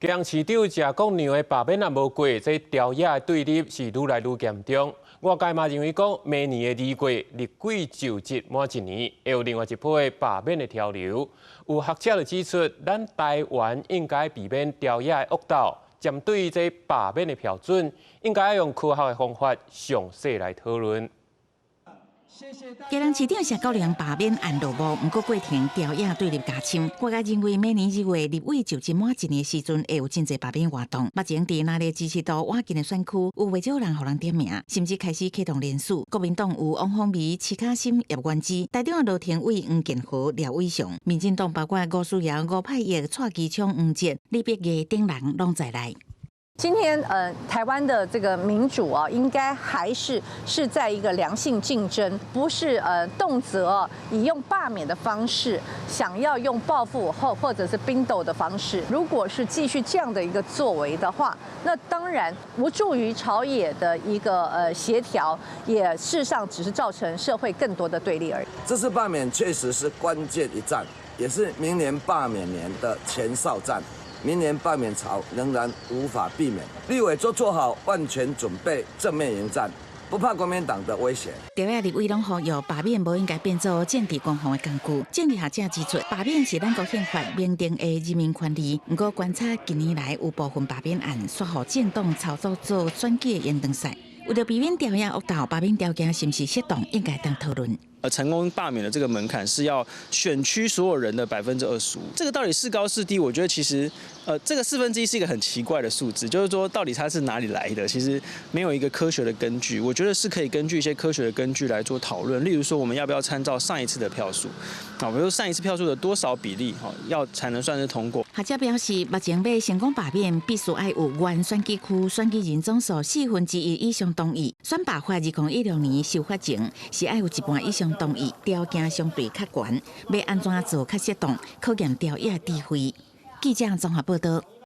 基隆市長謝國樑的罷免案無過，這朝野的對立是愈來愈嚴重。外界嘛認為講，明年的2月立委就職滿一年，會有另外一波的罷免的潮流。有學者就指出，咱台灣應該避免朝野的惡鬥，針對這罷免的標準，應該用科學的方法詳細來討論。基隆市長謝國樑罷免案落幕，毋過過程朝野對立加深。外界認為明年2月立委就職滿一年時陣，會有真濟罷免活動。目前佇哪里支持度倚近的選區，有袂少人予人點名，甚至開始啟動聯署。國民黨有王鴻薇、徐巧芯、葉元之，台中的羅庭偉、黃健和、廖偉雄。民進黨包括吳思瑤、吳霈曄、蔡其昌、黃捷、李碧儀等人攏在內。今天，台灣的這個民主啊，應該還是在一個良性競爭，不是動輒以用罷免的方式，想要用報復或者是兵鬥的方式。如果是繼續這樣的一個作為的話，那當然無助於朝野的一個協調，也事實上只是造成社會更多的對立而已。這次罷免確實是關鍵一戰，也是明年罷免年的前哨戰。明年罷免潮仍然無法避免，立委都做好萬全準備，正面迎戰，不怕國民黨的威脅。朝野立委攏呼籲罷免無應該變做政治攻防的工具。政治學者指出，罷免是咱國憲法明定的人民權利。毋過觀察近年來有部分罷免案，煞予政黨操作做選舉的延長賽。為著避免朝野惡鬥，罷免條件是毋是適當，應該當討論。成功罷免的這個門檻是要選區所有人的25%，這個到底是高是低？我覺得其實，這個1/4是一個很奇怪的數字，就是說到底它是哪裡來的？其實沒有一個科學的根據。我覺得是可以根據一些科學的根據來做討論。例如說，我們要不要參照上一次的票數？啊，比如說上一次票數的多少比例，要才能算是通過？學者表示，目前欲成功罷免，必須愛有原選舉區選舉人總數1/4以上同意。選罷法2016年修法前是愛有一半以上同意，條件相對較懸，欲按怎做較適當，考驗朝野智慧。記者綜合報道。